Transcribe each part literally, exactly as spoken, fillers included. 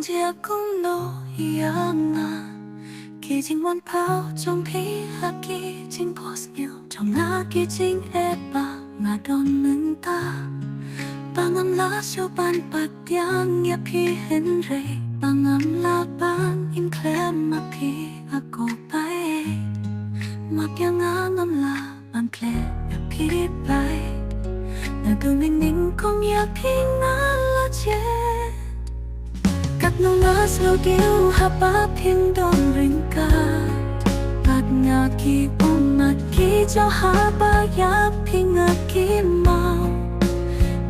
Pdiang kumno ïa nga ki jingwan pau jong phi ha ki jingphohsniew jong nga, ki jingeh ba nga don mynta. Ba ngam lah shuh ban pdiang ïa phi hynrei ba ngam lah ban im khlem ma phi, a ko Kpa. Map ïa nga, ngam lah ban klet ïa phi Kpa. Naduh mynnyngkong ïa phi nga la jied. Katno nga sngewdiaw haba phim don ryngkat bad nga, ki ummat ki jaw haba ïa phi nga ki maw.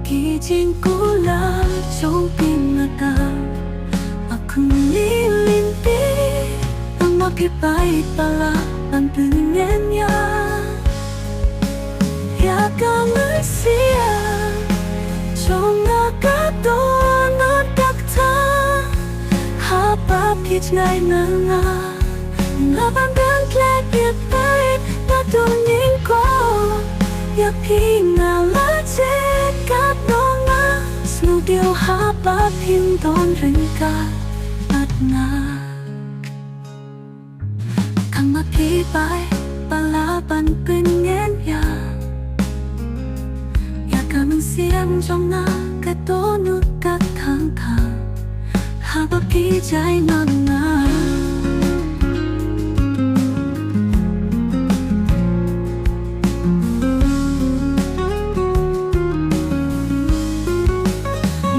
Ki jingkular jong phi nga dang khmih lynti. Tang ma phi Kpa ba lah ban pyngen ïa, ïa ka mynsiem jong nga ka dohnud dak thang. Haba phi jngai na nga, nga ban klet ïa phi. Naduh mynnyngkong ïa phi nga la jied. Katno nga sngewdiaw haba phim don ryngkat bad nga. Tang ma phi Kpa ba lah ban pyngen ïa, ïa ka mynsiem jong nga ka dohnud dak thang thang. Haba phi jngai na nga,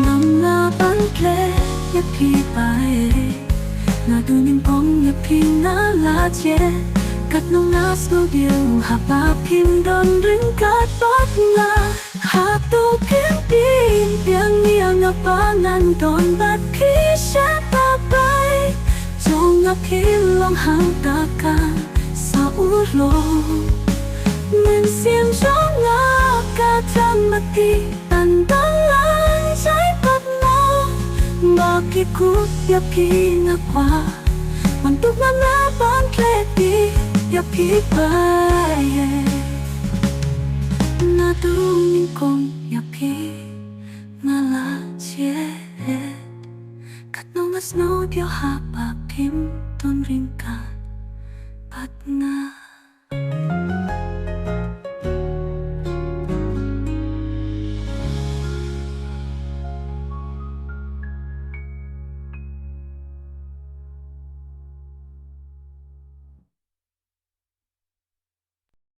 ngam lah ban klet ïa phi Kpa. Naduh mynnyngkong ïa phi nga la jied. Katno nga sngewdiaw haba phim don ryngkat bad nga. Hato phim pynbiang ïa nga ba ngan don bad phi sha Kpa? Jong nga phim long hangta ka sa u long. Mynsiem jong nga ka tang ma phi, tang dang lang jai pat mo. Ba ki kut ïa phi nga kwah, man tuk ma nga ban klet ïa phi Kpa. Naduh mynnyngkong ïa phi nga la jied. Katno nga sngewdiaw haba phim don ryngkat bad nga.